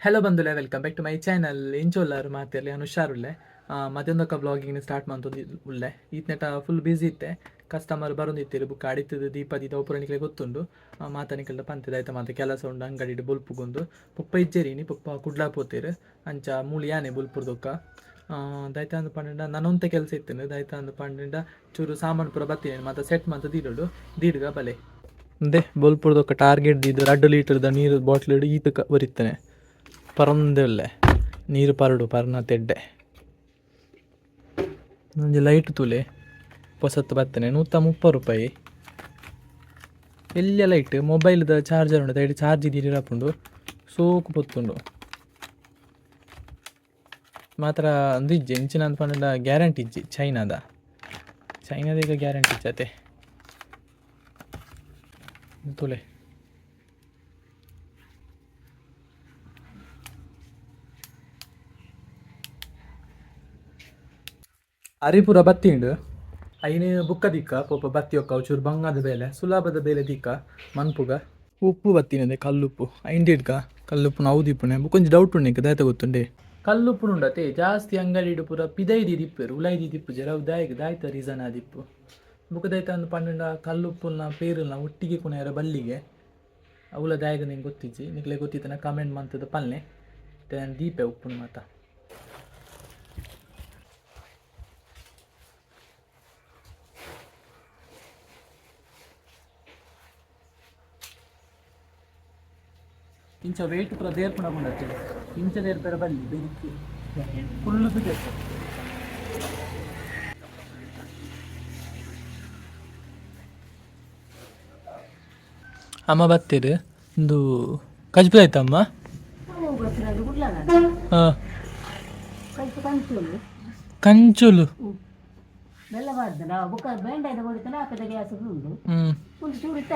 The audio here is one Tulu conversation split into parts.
ಹಲೋ ಬಂಧುಲೆ, welcome back to my channel. ಎಂಚೊಲ್ಲಾರು ಮಾತೆರ್ಲೆ? ನಾನು ಹುಷಾರುಲ್ಲೆ. ಮಧ್ಯಾಹ್ನಕ್ಕ ಬ್ಲಾಗಿಂಗ್ ಸ್ಟಾರ್ಟ್ ಮಂತೊಂದು ಉಲ್ಲೆ. ಈತ್ನೆಟ ಫುಲ್ ಬ್ಯುಸಿ ಇತ್ತೆ. ಕಸ್ಟಮರ್ ಬರೊಂದಿತ್ತೆರ್. ಬುಕ್ಕ ಅಡಿತದ ದೀಪ ದೀದ ಒಪುರನಿಕ್ಲೆ ಗೊತ್ತುಂಡು. ಮಾತನಿಕಲ್ದ ಪಂತಿದ ಆಯ್ತ ಮಾತ ಕೆಲಸ ಉಂಡು ಅಂಗಡಿಡ್ ಬೊಲ್ಪುಗೊಂದು. ಪೊಪ್ಪ ಇಜ್ಜೆರಿನಿ, ಪೊಪ್ಪ ಕುಡ್ಲಾ ಪೋತೆರ್. ಅಂಚ ಮೂಲು ಯಾನೆ ಬೊಲ್ಪುರ್ದೊಕ್ಕ. ದಾಯ್ತ ಅಂದ್ ಪಂಡ ನನೊಂತೆ ಕೆಲಸ ಇತ್ತುಂಡು. ದಾಯ್ತ ಅಂದ್ ಪಂಡ ಚೂರು ಸಾಮಾನು ಪೂರ ಬತ್ತಿನಿ, ಮಾತ ಸೆಟ್ ಮಂತ್ ದೀಡೋಡು ದೀಡ್ಗ ಬಲೆ. ಇಂದೆ ಬೊಲ್ಪುರ್ದೊಕ್ಕ ಟಾರ್ಗೆಟ್ ದೀದ್ 2 ಲೀಟರ್ದ ನೀರು ಬಾಟ್ಲಿಡ್ ಈತ ಒರಿತ್ತನೆ ಪರೊಂದೆ ಉಲ್ಲೆ. ನೀರು ಪರಡು ಪರ್ನ ತೆಡ್ಡೆ. ಒಂಜಿ ಲೈಟ್ ತೂಲೆ, ಪೊಸತ್ತು ಬತ್ತನೆ, 130 ರೂಪಾಯಿ. ಎಲ್ಯ ಲೈಟ್, ಮೊಬೈಲ್ದ ಚಾರ್ಜರ್ ಉಂಡು. ದೈಡ್ ಚಾರ್ಜ್ ದೀಡಿರಪುಂಡು. ಸೋಕು ಪೊತ್ತುಂಡು ಮಾತ್ರ. ಅಂದು ಇಜ್ಜಿ, ಇಂಚಿನ ಅಂದ್ ಪಂಡ ಗ್ಯಾರಂಟಿ ಇಜ್ಜಿ. ಚೈನಾದ, ಚೈನಾದ ಈಗ ಗ್ಯಾರಂಟಿ ಇಜ್ಜಿ ಅತೆ. ತೂಲೆ. ಅರಿಪುರ ಬತ್ತಿಂಡು. ಐನು ಬುಕ್ಕ ದಿಕ್ಕ ಪೋಪ ಬತ್ತಿ ಒಕ್ಕ ಚೂರು ಬಂಗಾದ ಬೇಲೆ, ಸುಲಭದ ಬೇಲೆ ದಿಕ್ಕ ಮನ್ಪುಗ. ಉಪ್ಪು ಬತ್ತಿನದೆ, ಕಲ್ಲುಪ್ಪು. ಐಂಡಿಡ್ಕ ಕಲ್ಲುಪ್ಪು ನಾವು ದೀಪುನೆ. ಬುಕ್ಕೊಂಜಿ ಡೌಟ್ ಉಂಡು ನಿಂಕ್, ದಾಯ್ತ ಗೊತ್ತುಂಡೆ? ಕಲ್ಲುಪ್ಪು ಉಂಡತೆ, ಜಾಸ್ತಿ ಅಂಗಡಿಡ್ ಪೂರ ಪಿದೈ ದೀದಿಪ್ಪೆರ್, ಉಲೈ ದೀದಿಪ್ಪು ಅವು ದಾಯೆಗ್? ದಾಯ್ತ ರೀಸನ್ ಆದಿಪ್ಪು? ಬುಕ್ಕ ದಾಯ್ತ ಅಂದ್ ಪಂಡ ಕಲ್ಲುಪ್ಪುನ ಪೇರುನ ಒಟ್ಟಿಗೆ ಕುಣೆಯರ ಬಲ್ಲಿಗೆ. ಅವುಲ ದಾಯೆಗ್ ನಿಂಗೆ ಗೊತ್ತಿಜ್ಜಿ. ನಿಕ್ಲೆ ಗೊತ್ತಿತ್ತನ ಕಮೆಂಟ್ ಮಂತದ ಪಲ್ನೆ. ದೀಪೆ ಉಪ್ಪುನು ಮಾತ. ಇಂಚ ವೇಟ್ ಪೂರ ದೇರ್ಪುಣ ಪುಂಡತ್ತೆ. ಇಂಚ ದೇರ್ಪೆರ ಬಲ್ಲಿ, ಬೆರಿಕ್ ಫುಲ್ಲು ಬಿದ್ದೆತ್ತು. ಅಮ್ಮ ಬತ್ತೀರು. ಒಂದು ಕಜ್ಬಿ ಆಯ್ತಮ್ಮ. ಹಾಂ, ಕಂಚುಲು. ಬೆಲ್ಲ ಬಾರ್ದು ನಾವು ಬುಕ್ಕ ಬೇಂಡ ಕೊಡ್ತಾನೆ ಹಾಕದ ಗ್ಯಾಸ್ ಉಂಡು. ಒಂದು ಚೂರು ಇತ್ತು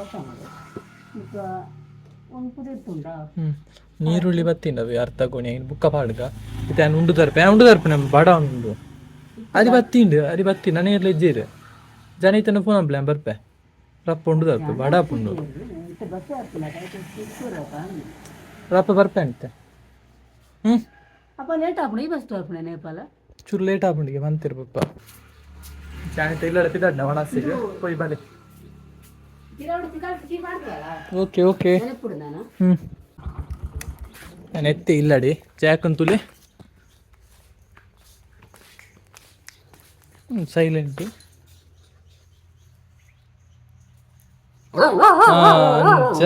ಬಸ್ ಬುಕ್ಕ ಒಂದು ಕುದಿರ್ತುಂಡ. ಹ್ಞೂ, ನೀರುಳ್ಳಿ ಬತ್ತಿಂಡವೆ ಅರ್ಧ ಗೋಣಿ. ಬುಕ್ಕ ಪಾಡ್ಗ. ಇತ್ತೆ ಉಂಡು ತರ್ಪೆ, ಉಂಡು ತರ್ಪೆ. ನಮ್ಮ ಬಡ ಉಂಡು. ಅರಿ ಬತ್ತಿಂಡು, ಅರಿ ಬತ್ತಿ. ನನ ಇರ್ಲ ಇಜ್ಜೀರು ಜನ ಇತ್ತನ ಫೋನ್ ಅಪ್ಲೆ ಬರ್ಪೆ. ರಪ್ಪ ಉಂಡು ತರ್ಪೆ, ಬಡ ಪುಂಡು. ಇತ್ತೆ ಬಸ್ ಹಾಕಿಲ್ಲ. ರಪ್ಪ ಬರ್ಪೆ ಅಂತೆ. ಹ್ಞೂ. ಅಪ್ಪ ಲೇಟ್ ಆಪುಂಡು. ಈ ಬಸ್ ತೋರ್ಪುಣೆ ನೇಪಾಲ. ಚೂರು ಲೇಟ್ ಆಪುಂಡಿಗೆ ಬಂತಿರು ಪಪ್ಪ. ಜಾನಿತ ಇಲ್ಲ ಪಿದಾಡ್ನ ಒಣಸಿಗೆ ಪೋಯ್ ಬಲೆ. Okay okay. ನೆನಪುಡು ನಾನು. ಹ್ಞೂ, ನಾನು ಎತ್ತಿ ಇಲ್ಲಡಿ ಜಾಕ್ ಅಂತುಲೆ. ಹ್ಞೂ, ಸೈಲೆಂಟು. ಅಂಚ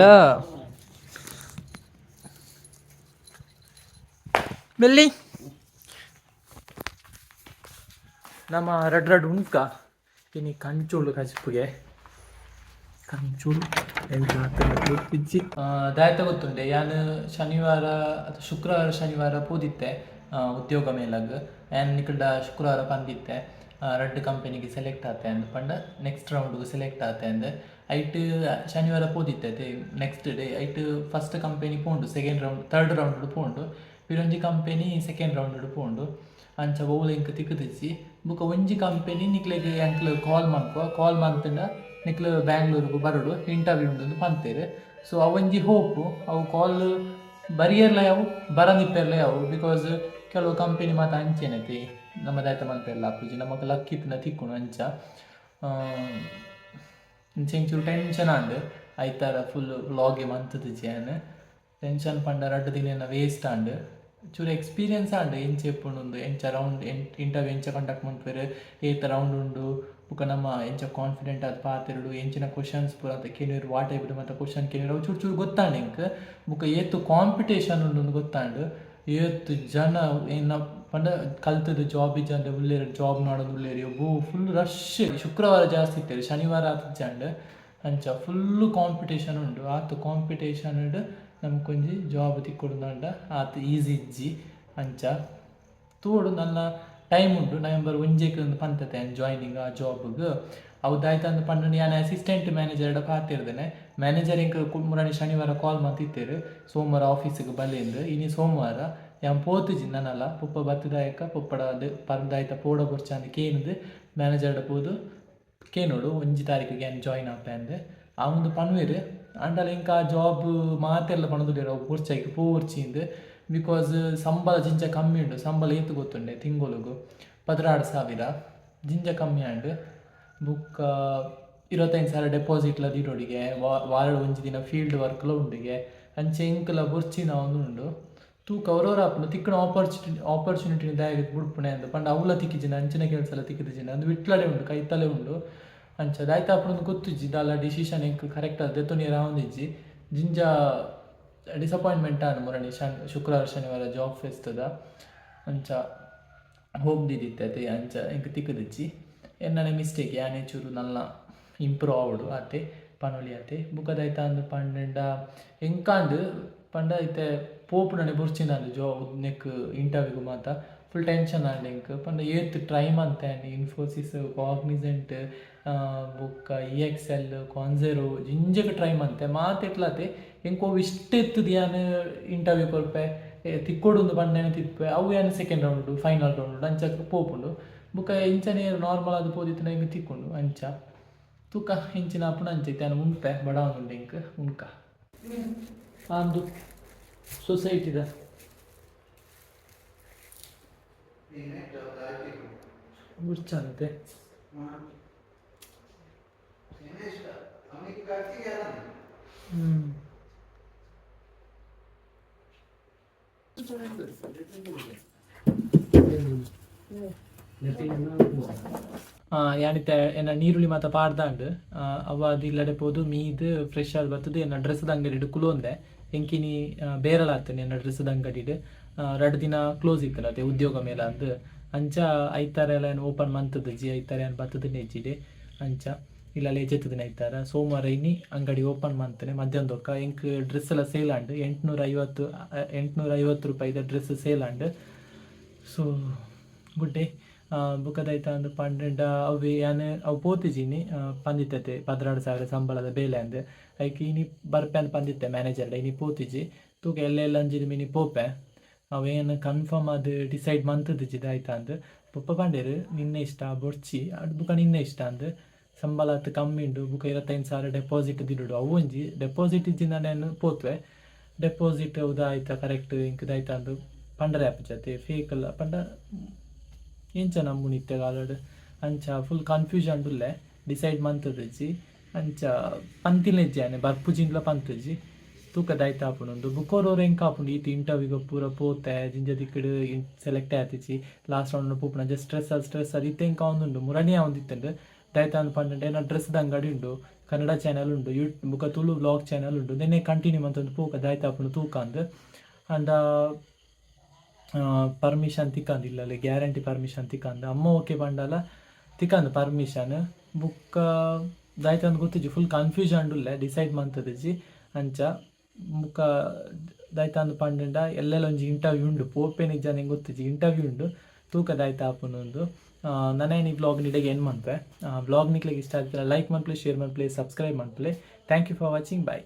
ಬೆಲ್ಲಿ. ನಮ್ಮ ರಡ್ ರಡ್ ಉಂಕ ಇನಿ ಕಂಚೋಳು ಕಜಿಪುಗೆ. ಕಂಚೋಳು ಎಂತ ಗೊತ್ತಿಜ್ಜಿ. ದಾಯ್ತ ಗೊತ್ತುಂಡೆ, ಯಾನ್ ಶನಿವಾರ ಅಥವಾ ಶುಕ್ರವಾರ ಶನಿವಾರ ಪೋದಿತ್ತೆ ಉದ್ಯೋಗ ಮೇಲಗ್. ಯಾನ್ ನಿಕಲ್ಡ ಶುಕ್ರವಾರ ಪಂದಿತ್ತೆ, ರಡ್ಡ್ ಕಂಪನಿಗೆ ಸೆಲೆಕ್ಟ್ ಆತೆ ಅಂದ್ ಪಂಡ, ನೆಕ್ಸ್ಟ್ ರೌಂಡ್ಗೆ ಸೆಲೆಕ್ಟ್ ಆತೆ ಅಂದ್. ಐಟ್ ಶನಿವಾರ ಪೋದಿತ್ತೆ. ನೆಕ್ಸ್ಟ್ ಡೇ ಐಟ್ ಫಸ್ಟ್ ಕಂಪನಿ ಪೋಂಡು, ಸೆಕೆಂಡ್ ರೌಂಡ್, ಥರ್ಡ್ ರೌಂಡ್ ಪೋಂಡು. ಪಿರೊಂಜಿ ಕಂಪನಿ ಸೆಕೆಂಡ್ ರೌಂಡ್ ಪೋಂಡು. ಅಂಚ ಒವ್ಲ ಎಂಕ್ ತಿಕ್ಕುದಿಜ್ಜಿ. ಬುಕ್ಕ ಒಂಜಿ ಕಂಪನಿ ನಿಕ್ಲೆಗ್ ಎಂಕ್ಲು ಕಾಲ್ ಮನ್ಪುವ, ಕಾಲ್ ಮಂತ್ಂಡ ನಿಕ್ಲು ಬ್ಯಾಂಗ್ಳೂರ್ಗ್ ಬರೊಡು, ಇಂಟರ್ವ್ಯೂ ಉಂಡು ಪಂತೆರ್. ಸೊ ಅವೊಂಜಿ ಹೋಪು. ಅವು ಕಾಲ್ ಬರಿಯರ್ಲ ಯಾವು, ಬರಂದಿಪ್ಪೆರ್ಲ ಯಾವು. Because ಕೆಲವು ಕಂಪನಿ ಮಾತ ಅಂಚೆನತೆ. ನಮ್ಮ ದಾಯ್ತ ಮನ್ಪೆರ್ಲ ಆಪುಜಿ. ನಮಕ್ ಲಕ್ ಇತ್ತಿನ ತಿಕ್ಕುಂಡು. ಅಂಚ ಅಂಚ ಎಂಚೂರು ಟೆನ್ಷನ್ ಆಂಡ್. ಐತಾರ ಫುಲ್ ವ್ಲಾಗೆ ಮಂತುದಿಜ್ಜಿ ಯಾನ್. ಟೆನ್ಷನ್ ಪಂಡ 2 ದಿನ ವೇಸ್ಟ್ ಆಂಡ್. ಚೂರು ಎಕ್ಸ್ಪೀರಿಯನ್ಸ್ ಆಂಡ್, ಎಂಚ ಇಪ್ಪುಂಡು, ಎಂಚ ರೌಂಡ್ ಇಂಟರ್ವ್ಯೂ ಎಂಚ ಕಂಡಕ್ಟ್ ಮನ್ಪುವೆರ್, ಏತ್ ರೌಂಡ್ ಉಂಡು, ಬೊಕ ನಮ್ಮ ಎಂಚ ಕಾನ್ಫಿಡೆಂಟ್ ಆದ್ ಪಾತೆರೊಡು, ಎಂಚಿನ ಕ್ವಶನ್ಸ್ ಪೂರ ಅಂತ ಕೇನುವೆರ್, ವಾ ಟೈಪ್ ಮಾತ ಕ್ವಶನ್ ಕೇನುವೆರ್, ಅವು ಚೂರು ಚೂರು ಗೊತ್ತಾಂಡ್ ಎಂಕ್. ಬೊಕ ಏತ್ ಕಾಂಪಿಟೇಷನ್ ಉಂಡು ಗೊತ್ತಾಂಡ್. ಏತ್ ಜನ ಏನ ಪಂಡ ಕಲ್ತುದು ಜಾಬ್ ಇಜ್ಜಂದೆ ಉಲ್ಲೆರ್, ಜಾಬ್ ನಾಡೊಂದು ಉಲ್ಲೆರ್. ಬೋ ಫುಲ್ ರಶ್. ಶುಕ್ರವಾರ ಜಾಸ್ತಿ ಇತ್ತೆರ್, ಶನಿವಾರ ಆತ್ ಇಜ್ಜಾಂಡ್. ಅಂಚ ಫುಲ್ ಕಾಂಪಿಟೇಷನ್ ಉಂಡು. ಆತ್ ಕಾಂಪಿಟೇಷನ್ ನಮಕೊಂಜಿ ಜಾಬ್ ತಿಕ್ಕೊಡುಂದಾಂಡ ಆತ್ ಈಸಿ ಇಜ್ಜಿ. ಅಂಚ ತೂವೊಡು, ನನ್ನ ಟೈಮ್ ಉಂಡು. ನವೆಂಬರ್ ಒಂಜೆಕ್ ಅಂದ್ ಪಂತತೆ ಯಾನ್ ಜಾಯ್ನಿಂಗ್ ಆ ಜಾಬ್ಗ್. ಅವು ದಾಯ್ತ ಅಂದ್ ಪಂಡ ಯಾನ್ ಅಸಿಸ್ಟೆಂಟ್ ಮ್ಯಾನೇಜರ್ಡ ಪಾತೆರ್ದೆನೆ. ಮ್ಯಾನೇಜರ್ ಎಂಕ್ ಮುರಾನಿ ಶನಿವಾರ ಕಾಲ್ ಮಂತಿತ್ತೆರ್, ಸೋಮವಾರ ಆಫೀಸಿಗೆ ಬಲೆಂದ್. ಇನಿ ಸೋಮವಾರ. ಯಾನ್ ಪೋತುಜಿ ನನಲ. ಪೊಪ್ಪ ಬತ್ತದಾಯಕ ಪೊಪ್ಪಡ ಪರ್ದಾಯ್ತ ಪೋಡ ಬೊರ್ಚ ಅಂದ್ ಕೇಂದ್ ಮ್ಯಾನೇಜರ್ಡ ಪೋದು ಕೇನೋಡು, 1 ತಾರೀಕಿಗೆ ಯಾನ್ ಜಾಯ್ನ್ ಆಪೆ ಅಂದ್. ಅವುಂದು ಪನ್ವೆರ್. ಆಂಡಲ ಎಂಕ್ ಆ ಜಾಬ್ ಮಾತೆರ್ಲ ಪನೊಂದುಲ್ಲೆರ್ ಅವು ಬೊರ್ಚಿ, ಐಕ್ ಪೋವೊರ್ಚಿ ಇಂದ್. Because ಸಂಬಳ ಜಿಂಜ ಕಮ್ಮಿ ಉಂಡು. ಸಂಬಳ ಏತ್ ಗೊತ್ತುಂಡೆ? ತಿಂಗೊಲುಗು 12,000, ಜಿಂಜ ಕಮ್ಮಿ ಆಂಡ್. ಬೊಕ್ಕ 25,000 ಡೆಪಾಸಿಟ್ಲ ದೀಡೊಡಿಗೆ, ವಾರಡ್ ಒಂಜಿ ದಿನ ಫೀಲ್ಡ್ ವರ್ಕ್ಲ ಉಂಡುಗೆ. ಅಂಚ ಎಂಕ್ಲ ಬೊರ್ಚಿನ ಉಂಡು. ತೂಕ, ಒರೋರ ಆಪುಂಡು. ತಿಕ್ಕುನ ಆಪರ್ಚುನಿಟಿ ದಾಯೆಗ್ ಬುಡ್ಪುನೆ ಅಂದ್ ಪಂಡ, ಅವ್ಲ ತಿಕ್ಕಿಜಿನ ಅಂಚಿನ ಕೆಲಸ ಎಲ್ಲ ತಿಕ್ಕಿದಿಜಿನ. ಅಂದ್ ವಿಟ್ಲಡೆ ಉಂಡು, ಕೈತಲೇ ಉಂಡು. ಅಂಚ ದಾಯ್ತ ಆಪುಂಡು ಗೊತ್ತಿಜ್ಜಿ. ದಾಲ ಡಿಸಿಷನ್ ಎಂಕ್ ಕರೆಕ್ಟ್ ಆದ್ ದೆತ್ತೊನಿಯೆರೆ ಆವೊಂದಿಜ್ಜಿ. ಜಿಂಜ ಡಿಸಪಾಯಿಂಟ್ಮೆಂಟ್ ಆಂಡ್ ಮುರಣಿ ಶುಕ್ರವಾರ ಶನಿವಾರ ಜಾಬ್ ಫೆಸ್ತದ. ಅಂಚ ಹೋಪ್ ದೀದಿತ್ತೆ ಅತೆ, ಅಂಚ ಎಂಕ್ ತಿಕ್ಕದಿಜ್ಜಿ. ಎನ್ನನೆ ಮಿಸ್ಟೇಕ್, ಯಾನೇ ಚೂರು ನಲ್ಲ ಇಂಪ್ರೂವ್ ಆವೊಡು ಆತೆ ಪನೊಲಿ ಆತೆ. ಬೊಕ್ಕ ದಾಯ್ತ ಅಂದ್ ಪಂಡ, ಎಂಕಾಂಡ್ ಪಂಡ ಇತ್ತೆ ಪೋಪುನನೆ ಬೊರ್ಚಿಂದಾಂಡ್. ನೆಕ್ ಇಂಟರ್ವ್ಯೂಗು ಮಾತ ಫುಲ್ ಟೆನ್ಷನ್ ಆಂಡ್. ಎಂಕ್ ಪಂಡ ಏತ್ ಟ್ರೈ ಮಂತೆ. ಇನ್ಫೋಸಿಸ್, ಕಾಗ್ನಿಸೆಂಟ್, ಬೊಕ್ಕ ಇ ಎಕ್ಸ್ ಎಲ್, ಕಾನ್ಸೆರೋ ಜಿಂಜಗ್ ಟ್ರೈ ಮಂತೆ. ಮಾತೆಟ್ಲಾತೆ ಎಂಕ್ ಅವು ಇಷ್ಟ ಇತ್ತದ. ಯಾನ್ ಇಂಟರ್ವ್ಯೂ ಕೊರ್ಪೆ, ತಿಕ್ಕೊಡುಂದು ಪಂಡನೆ ತಿಪ್ಪೆ. ಅವು ಯಾನ್ ಸೆಕೆಂಡ್ ರೌಂಡ್, ಫೈನಲ್ ರೌಂಡ್ ಅಂಚ ಪೋಪುಂಡು. ಬೊಕ್ಕ ಇಂಚನೇ ನಾರ್ಮಲ್ ಆದ್ ಪೋದಿತ್ತಿನ ಎಂಕ್ ತಿಕ್ಕುಂಡು. ಅಂಚ ತೂಕ, ಇಂಚಿನ ಆಪುಂಡು. ಅಂಚ ಇತ್ತೆ ಯಾನ್ ಉನ್ಪೆ, ಬಡಾವೊಂದುಂಡು ಎಂಕ್. ಉನ್ಕ ಅಂದು ಸೊಸೈಟಿದ ಬುಡ್ಚಂತೆ. ಯಾನಿತ್ತೆ ಎನ್ನ ನೀರುಳ್ಳಿ ಮಾತ ಪಾಡ್ದಾಂಡ್. ಅವ ಅದು ಇಲ್ಲಡೆ ಪೋದು ಮೀದ್ ಫ್ರೆಶ್ ಆದ್ ಬತ್ತದು ಎನ್ನ ಡ್ರೆಸ್ದ ಅಂಗಡಿಡ್ ಕುಲೋಂದೆ. ಎಂಕಿನಿ ಬೇರಲಾತನೆ ಎನ್ನ ಡ್ರೆಸ್ದ ಅಂಗಡಿಡ್. 2 ದಿನ ಕ್ಲೋಸ್ ಇತ್ತಲ್ಲ ಅದೇ ಉದ್ಯೋಗ ಮೇಳ ಅಂದ್. ಅಂಚ ಐತಾರ ಎಲ್ಲ ಏನು ಓಪನ್ ಮಂತದ ಜಿ. ಐತಾರ ಏನು ಬತ್ತದ ನೆಜ್ಜಿಡೆ. ಅಂಚ ಇಲ್ಲ ಲೇಜೆತ್ತದಿನ ಐತಾರ ಸೋಮವಾರ ಇನಿ ಅಂಗಡಿ ಓಪನ್ ಮಂತನೆ. ಮಧ್ಯಾಹ್ನದೊಕ್ಕ ಎಂಕ್ ಡ್ರೆಸ್ ಎಲ್ಲ ಸೇಲ್ ಆಂಡ್. 850 ರೂಪಾಯಿದ ಡ್ರೆಸ್ ಸೇಲ್ ಆಂಡ್. ಸೊ ಗುಡ್ ಡೇ. ಬುಕ್ಕದಾಯ್ತ ಅಂದ್ ಪಂಡ, ಅವೆ ಯಾನ್ ಅವು ಪೋತಿಜಿನಿ. ಪಂದಿತ್ತತೆ 12,000 ಸಂಬಳದ ಬೇಲೆ ಅಂದ್. ಐಕ್ ಇನಿ ಬರ್ಪೆ ಅಂದ್ ಪಂದಿತ್ತೆ ಮ್ಯಾನೇಜರ್ಡ. ಇನಿ ಪೋತಿಜಿ. ತೂಕ, ಎಲ್ಲೆ ಎಲ್ಲ ಅಂಜಿನ ಮಿನಿ ಪೋಪೆ. ಅವೇನು ಕನ್ಫರ್ಮ್ ಆದ್ ಡಿಸೈಡ್ ಮಂತದಿಜ್ಜಿ ದಾಯ್ತ ಅಂದ್. ಪೊಪ್ಪ ಪಂಡೇರು, ನಿನ್ನೆ ಇಷ್ಟ, ಬೊರ್ಚಿ ಅಡ್ ಬುಕ್ಕ ನಿನ್ನೆ ಇಷ್ಟ ಅಂದ್. ಸಂಬಳ ಆತ್ ಕಮ್ಮಿ ಉಂಡು. ಬುಕ್ಕ 25,000 ಡೆಪಾಸಿಟ್ ದಿಡೋಡು. ಅವು ಒಂಜಿ ಡೆಪಾಸಿಟ್ ಇಜ್ಜಿಂದ ನಾನು ಪೋತ್ವೆ. ಡೆಪಾಸಿಟ್ ಉದಾಯ್ತ ಕರೆಕ್ಟ್ ಇಂಕ್ ದಾಯ್ತ ಅಂದ್ ಪಂಡರೆ ಆಪುಜತೆ. ಫೇಕ್ ಅಲ್ಲ ಪಂಡ ಎಂಚ ನಂಬುನಿತ್ತೆ ಕಾಲಡ್? ಅಂಚ ಫುಲ್ ಕನ್ಫ್ಯೂಷನ್ ಉಲ್ಲೆ, ಡಿಸೈಡ್ ಮಂತದಿಜ್ಜಿ. ಅಂಚ ಪಂತಿನ ಇಜ್ಜಿ, ಆನೆ ಬರ್ಪುಜಿಂದ್ಲ ಪಂತುಜಿ. ತೂಕ ದಾಯ್ತ ಆಪುಂಡು. ಬುಕ್ಕೋರೋರು ಎಂಕ್ ಆಪುಂಡು. ಈತ್ ಇಂಟರ್ವ್ಯೂಗ್ ಪೂರ ಪೋತೆ, ಜಿಂಜ ದಿಕ್ಕಡ್ ಸೆಲೆಕ್ಟ್ ಆತಿಜಿ. ಲಾಸ್ಟ್ ರೌಂಡ್ ಪೋಪುನ ಜಸ್ಟ್ ಸ್ಟ್ರೆಸ್ ಆದ್ ಸ್ಟ್ರೆಸ್ ಆದ್ ಇತ್ತೆ ಎಂಕ್ ಆವೊಂದುಂಡು. ಮುರಣಿ ಆವೊಂದಿತ್ತುಂಡು. ದಾಯ್ತ ಅಂದ್ ಪಂಡಂಡ, ಎನ್ನ ಡ್ರೆಸ್ದ ಅಂಗಡಿ ಉಂಡು, ಕನ್ನಡ ಚಾನೆಲ್ ಉಂಡು, ಬುಕ್ಕ ತುಳು ವ್ಲಾಗ್ ಚಾನೆಲ್ ಉಂಡು. ನೆನ್ನೆ ಕಂಟಿನ್ಯೂ ಮಂತೊಂದು ಪೋಕ, ದಾಯ್ತ ಆಪುಂಡು ತೂಕ ಅಂದ್. ಆಂಡ ಪರ್ಮಿಷನ್ ತಿಕ್ಕಂದು ಇಲ್ಲಲ್ಲಿ, ಗ್ಯಾರಂಟಿ ಪರ್ಮಿಷನ್ ತಿಕ್ಕಂದು. ಅಮ್ಮ ಓಕೆ ಪಂಡಲ ತಿಕ್ಕಂದು ಪರ್ಮಿಷನ್. ಬುಕ್ಕ ದಾಯ್ತ ಅಂದ್ ಗೊತ್ತಿಜ್ಜಿ. ಫುಲ್ ಕನ್ಫ್ಯೂಷನ್ ಉಲ್ಲೆ, ಡಿಸೈಡ್ ಮಂತದಿಜ್ಜಿ. ಅಂಚ ಬುಕ್ಕ ದಾಯ್ತ ಅಂದ್ ಪಂಡಂಡ, ಎಲ್ಲೆಲ್ಲ ಒಂಜಿ ಇಂಟರ್ವ್ಯೂ ಉಂಡು. ಪೋಪೇನ ಇಜ್ಜ ನಂಗೆ ಗೊತ್ತಿಜ್ಜಿ. ಇಂಟರ್ವ್ಯೂ ಉಂಡು, ತೂಕ ದಾಯ್ತ ಆಪುಂಡು. ನನ ಈ ವ್ಲಾಗ್ ನಿಡೆಗೆ ಏನು ಮನ್ಪೆ. ವ್ಲಾಗ್ ನಿಕ್ಲೆಗ್ ಇಷ್ಟ ಆಗ್ತದೆ, ಲೈಕ್ ಮನ್ಪುಲೆ, ಶೇರ್ ಮನ್ಪುಲೆ, ಸಬ್ಸ್ಕ್ರೈಬ್ ಮನ್ಪುಲೆ. Thank you for watching. Bye.